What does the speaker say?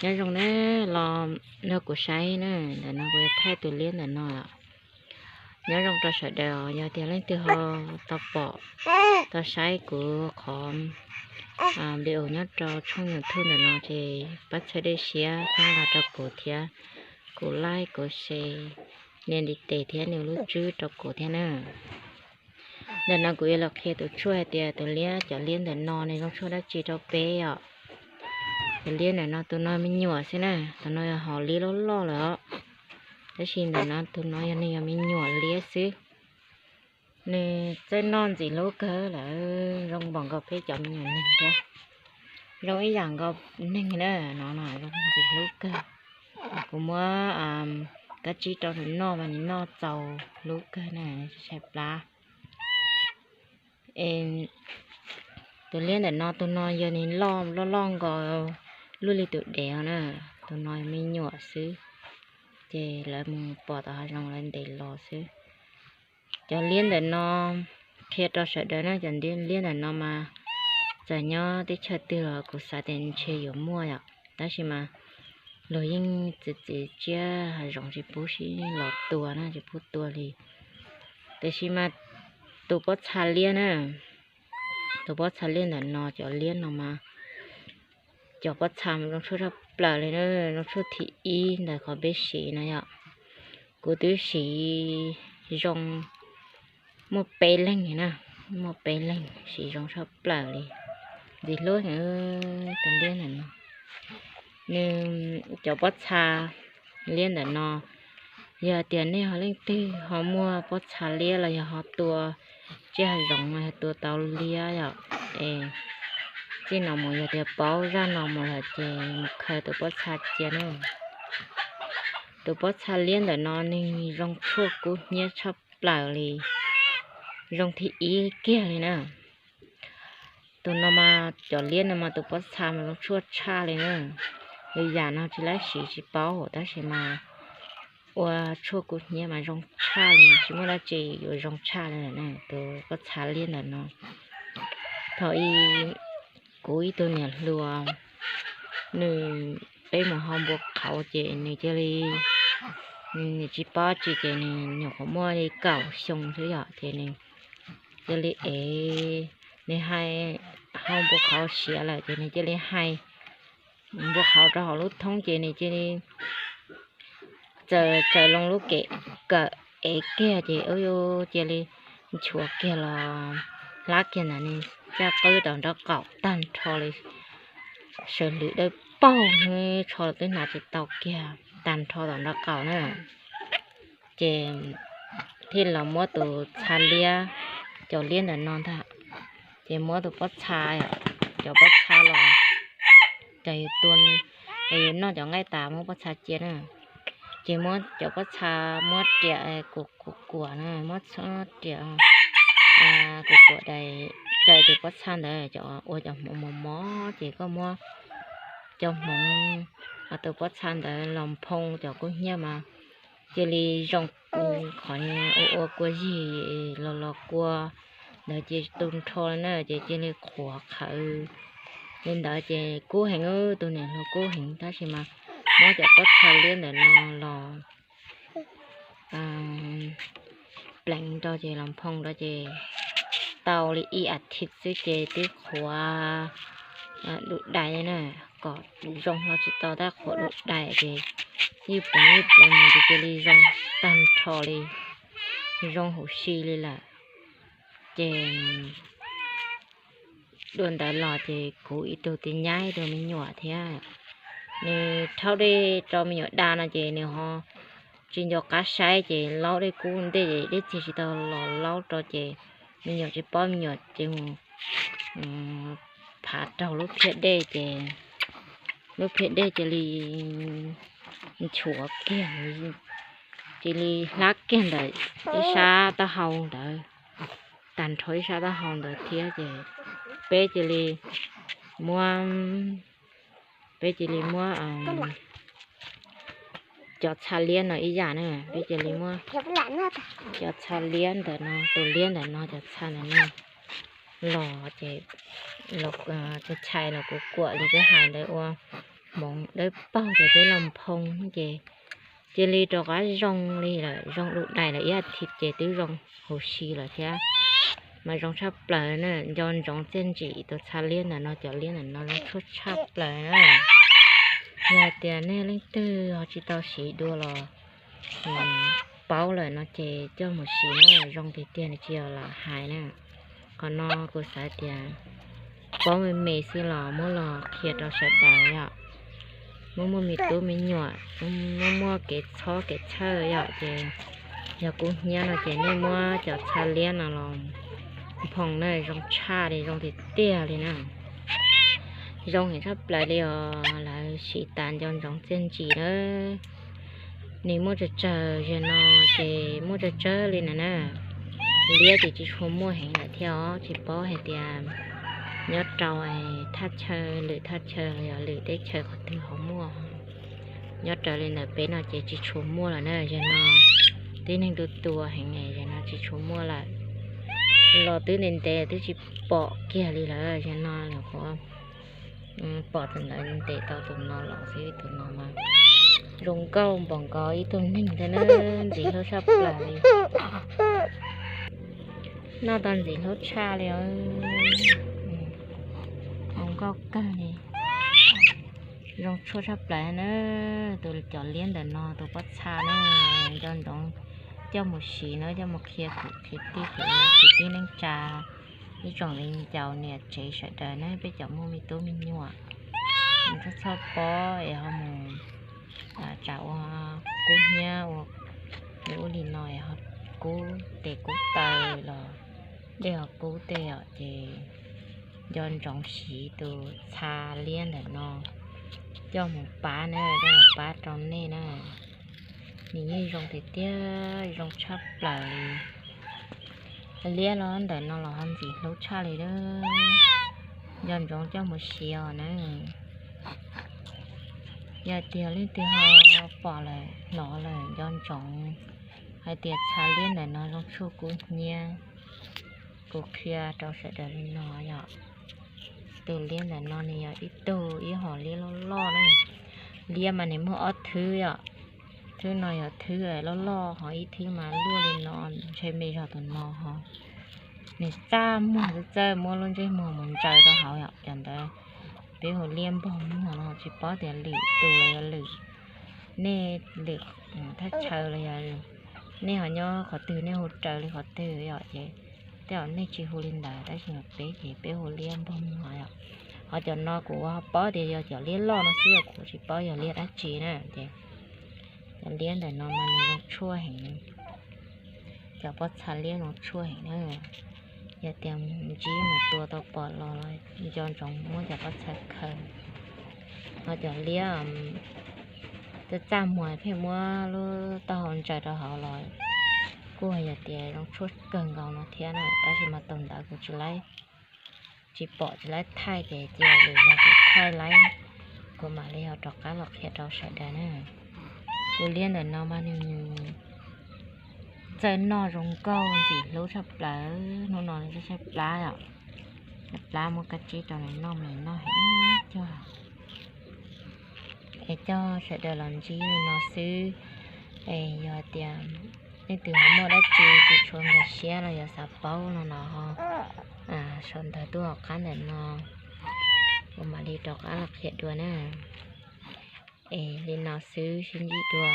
Nyob zoo na, los nrog kuv saib na, ntawm no kuv yuav thaij tus liab ntawm no. Nyob zoo rau sawv daws, yog tias leej twg ho tau pom, tau saib kuv qhov video nyob rau tshooj YouTube ntawm no ces pab txhawb dej siab txhawb nqa rau kuv thiab, kuv like, kuv share, nias ntiv tes thiab nias lub tswb rau kuv thiab na. Ntawm no kuv yuav los qhia tus tshuaj hais tias tus liab, cov liab ntawm no nws zoo tshuaj dab tsi rau peb os. Tus liab ntawm no tus no me nyuam xwb na, tus no yog hom liab loj loj lawm os. Tab sis ntawm no tus no yog nws yog me nyuam liab xwb. Nws txawj noj ntxim hlub kawg lawm, zoo npaum nkaus peb cov me nyuam neeg thiab. Zoo ib yam nkaus neeg na, no zoo ntxim hlub kawg. Kuv muab kab tsib rau nws noj mas nws noj txaus hlub kawg na, tsis tshaib plab. Tus liab ntawm no tus no yog nws loj loj loj nkaus luaj li tus dev na, tus no me nyuam xwb. Ces lawv mus pom tom hav zoov lawv ntes los xwb. Cov liab ntawm no qhia rau sawv daws na, cov liab ntawm no mas txawm nyob teb chaws twg los kuv xav tias ntshe yuav muaj yom, tab sis mas luag yeej txiav txim siab hav zoov tsis pub sib los tua na, tsis pub tua li. Tiam sis mas tus pob txha liab na, tus pob txha liab ntawm no, cov liab no mas cov pob txha mas zoo tshuaj tshaj plaws li na, zoo tshuaj thib ib ntawm qhov peb siv no yom. Kuv twb siv zoo muaj peb leeg na, muaj peb leeg siv zoo tshaj plaws li. Ntxim hlub heev tus liab ntawm no. Nws, cov pob txha liab ntawm no, yog tias nej ho leej twg ho muaj pob txha liab los yog ho tua tsiaj hav zoov los yog tua tau liab yom, es txij no mus yog tias paub zaj no mus lawm ces mus khaws tus pob txha cia na. Tus pob txha liab ntawm no nws zoo tshuaj kub hnyiab tshaj plaws li, zoo thib ib kiag li na. Tus no mas cov liab no mas tus pob txha mas zoo tshuaj tshaj li na. Lwm yam no tsis laib siv tsis paub tab sis mas ua tshuaj kub hnyiab mas zoo tshaj li, tsis muaj dab tsi yuav zoo tshaj li lawm na, tus pob txha liab ntawm no. Thaum ub kuv ib tug niam hluas, nws, peb mus hau npua qhauv ces nws cia li, nws tsis paub tsi ces nws nyuam qhuav muaj li kaum xyoo xwb yom, ces nws cia li ev, nws hais, hau npua qhauv siav lawm ces nws cia li hais npua qhauv rau hauv lub thoob ces nws cia li txawm tsaws loo lub kem kawm ev kiag ces cia li nchuav kiag los hlab kiag ntawm nws caj qwb tom nraub qaum tag nrho li, sawv lwm dawb paug, tsho twb hnav tsis tau kiag, tag nrho tom nraub qaum na. Ces thiaj los muab tus txha liab, cov liab ntawm no ntag, ces muab tus pob txha, cov pob txha los, ces yus tua, es yus noj cov nqaij tas muab pob txha cia na. Ces muab cov pob txha muab riam kuam kuam na, muab txhob riam kuam kuam dais, raws tus pob txha ntawd cov ua cov hmoov mos mos ces koj muab cov hmoov, tus pob txha ntawd los nphoo cov kub hnyiab mas cia li zoo, qhov ua ua kua yig los los kua ntawd ces tu nrho na ces cia li qhuav qhawv li ntawd ces kub heev, tus niam hluas kub heev tab sis mas muab cov pob txha liab ntawm no los pleev rau ces los nphoo rau ces tau li ib as thiv xwb ces twb qhuav du dais na, kom zoo hlo tsis tau tab qhuav du dais ces ib pleev ib pleev mus ces cia li zoo tag nrho li, zoo huv si li lawm. Ces dua ntawd los ces kuv ib tug tij nyab ib tug me nyuam thiab, nws rhaub dej rau me nyuam da no ces nws ho tsis nco qab saib ces laub dej kub ntej ces dej txiag tsis tau los laub rau ces me nyuam tsis paub, me nyuam ces mus phav raug lub phiab dej ces lub phiab dej cia li nchuav kiag, cia li hlab kiag ntawm ib sab taub hau ntawd, tag nrho ib sab taub hau ntawd thiab ces peb cia li muab, peb cia li muab cov txha liab no ib yam na, peb cia li muab cov txha liab ntawm no, tus liab ntawm no, cov txha ntawm no los ces los txhais los kuv kuam li peb hais ntawd ua hmoov dawb paug ces peb los nphoo ces cia li rov qab zoo li lawm, zoo du dais lawm ib as thiv ces twb zoo huv si lawm thiab. Mas zoo tshaj plaws na, nco ntsoov txiaj ntsim tus txha liab ntawm no, cov liab ntawm no zoo tshuaj tshaj plaws na. Yog tias nej leej twg ho tsis tau siv dua los paub lawm no ces coj mus siv na, zoo tiag tiag tsis yog lam hais na. Qhov no kuv xav tias paub me me xwb los muab los qhia rau sawv daws yom. Muaj muaj me tub me nyuam, muaj muaj kev txhob kev txhawj yom, ces yog kub hnyiab no ces nej muab cov txha liab no los nphoo na, zoo tshaj li, zoo tiag tiag li na. Zoo heev tshaj plaws li os, lawv siv tas nco ntsoov txiaj ntsim na. Nws muaj tsawg tsawg, zaum no ces muaj tsawg tsawg li na na. Liab ces tsis tshua muaj heev lawm thiab os, tsis paub hais tias nyob rau thaj chaw, lwm thaj chaw los yog lwm teb chaws qhov twg ho muaj. Nyob raws li ntawm peb no ces tsis tshua muaj lawm na, zaum no tib neeg tu tua heev, zaum no tsis tshua muaj lawm. Los twb ntev ntev twb tsis pom kiag li lawm, zaum no los kuv pom tus ntawd ntes tau tus no los xwb, tus no mas zoo nkauj npaum nkaus ib tug neeg thiab na, ntxim hlub tshaj plaws li. Noj tau ntxim hlub tshaj li, zoo nkauj kawg li. Zoo tshuaj tshaj plaws na. Tus cov liab ntawm no tus pob txha na, nco ntsoov coj mus siv na, coj mus qhia kwv qhia tij, kwv tij neej tsa, ib tsoom viv ncaus niam tsev sawv daws na, peb cov muaj me tub me nyuam, txhob txhob pob es ho mus tsam ua kub hnyiab ua ub li no es ho kub tes kub taw los dej ho kub tej os, ces nco ntsoov siv tus txha liab ntawm no coj mus pab na, coj mus pab rau nej na. Nws yeej zoo tiag tiag, zoo tshaj plaws li. Liab los ntawm no los ho ntxim hlub tshaj li lawm. Nco ntsoov coj mus siv os na. Yog tias leej twg ho pom lawm hnov lawm nco ntsoov hais tias txha liab ntawm no zoo tshuaj kub hnyiab. Kuv qhia rau sawv daws li no yom. Tus liab ntawm no nws yog ib tug ib hom liab loj loj na. Liab mas nws muaj ob thwb yom. Thwb no yog thwb loj loj, ho ib thwb mas luaj li no, ntshe me zog tus no ho. Nws txaj muag txawj txawj muab lub ntsej muag mus ntsaws rau hauv yom. Cov ntawd peb hu liab npog muag no, tsis paub tias lwm tus los yog lwm, nej lwm thaj chaw los yog nej ho nyob qhov twg nej hu raws li qhov twg yom. Ces tej zaum nej tsis hu li ntawd tab sis mas peb ces peb hu liab npog muag yom. Ho cov no kuv ua ho paub tias yog cov liab loj no xwb, kuv tsis paub yog liab dab tsi na. Ces cov liab ntawm no mas nws zoo tshuaj heev, cov pob txha liab zoo tshuaj heev na. Yog tias ntsib mus tua tau pom los nco ntsoov muab cov pob txha khaws. Ho cov liab txaj txaj muag pheej muab lub taub hau ntsaws rau hauv los kuj yog tias zoo tshuaj kawg nkaus no thiab na, tab sis mas tus ntawd kuv tsis laib, tsis pom tsis laib thaij ces cia lwm yog kuv thaij laib, kuv mam li ho rov qab los qhia rau sawv daws na. Tus liab ntawm no mas nws txawj noj zoo nkauj ntxim hlub tshaj plaws, hnub no nws tshaib plab yom, plab muab kab tsib rau nws noj, nws noj heev cog. Es coj sawv daws los ntsib li no xwb. Es yog tias leej twg ho muaj dab tsi tsis tshua nkag siab los yog xav paub no los ho sau ntawv tuaj hauv qab ntawm no, kuv mam li rov qab los qhia dua na. Es li no xwb, sib ntsib dua.